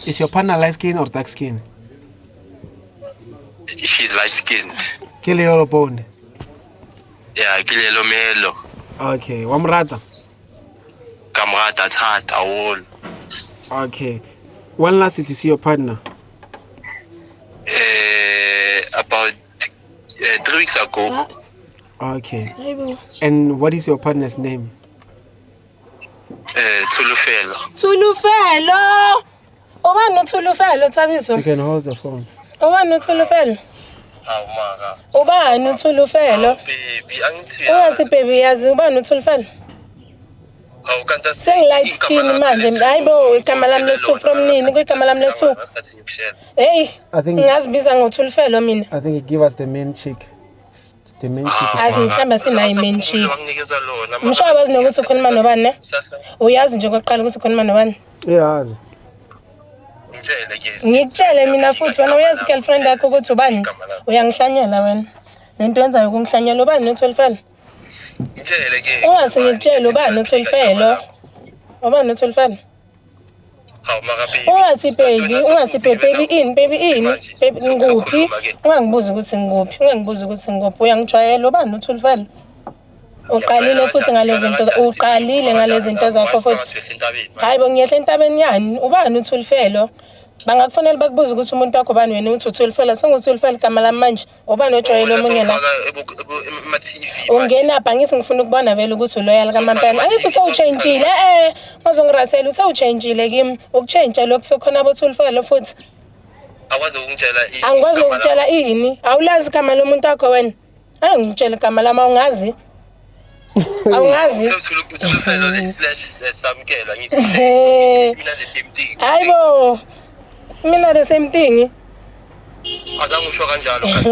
Is your partner light skin or dark skin? She's light skinned. Ke le yellow bone. Yeah, ke lelo melo. Okay, wa mo rata? Ka mo rata thata haholo. Okay. When last did you see your partner? About 3 weeks ago. Okay. Hayibo. And what is your partner's name? Thulufelo. Thulufelo. Ubani uThulufelo, Thabiso? You can hold the phone. Ubani uThulufelo? Hawu maka. Ubani uThulufelo? Baby, angithi Ungathi baby, yazi ubani uThulufelo? Hawu kanti Sengi-light skin manje. Hayibo, igama lami lethu from nini? Kuyigama lami lethu. Hey, ngazibiza ngoThulufelo mina. I think he give us the main chick. The main chick. Azi mhlawumbe sinayo i-main chick. Wanginikeza lona. Msho wazi nokuthi ukhuluma nobani, ne? Uyazi nje okokuqala ukuthi ukhuluma nobani? Iyazi. Ngitshele ke. Ngikutshele mina futhi, wena uyazi girlfriend yakho ukuthi ubani? Uyangihlanyela wena. Lento yenzayo ukungihlanyela. Ubani uThulufelo? Ngitshele ke. Ungathi ngikutshele ubani uThulufelo. Ubani uThulufelo? Hawu maka baby. Ungathi baby, ungathi baby, baby ini, baby ini, baby ngikuphi? Ungangibuzi ukuthi ngikuphi, ungangibuzi ukuthi ngikuphi. Uyangijwayela, ubani uThulufelo? Uqalile futhi ngalezi zinto, uqalile ngalezi zinto zakho futhi. Hayi bo, ngiyehla entabeni yani? Ubani uThulufelo? Bangakufonela bakubuza ukuthi umuntu wakho ubani, wena uthi uThulufelo. SenguThulufelo igama lami manje. Ubani ojwayele omunye la? Ungenapha, angithi ngifuna ukubona vele ukuthi uloyal kamampela. Angithi uthe utshentshile, ungazongirasela, uthe utshentshile kimi. Ukutshentsha lokhu sekukhona aboThulufelo futhi. Akwazi ukungitshela Angikwazi ukutshela ini? Awulazi igama lomuntu wakho wena? Hayi, ngitshela igama lami, awungazi. Awungazi. Uthulufelo slash Samkelwa, ngithi mina the same thing. Hayi bo. Mina the same thing. Azange usho kanjalo kanti.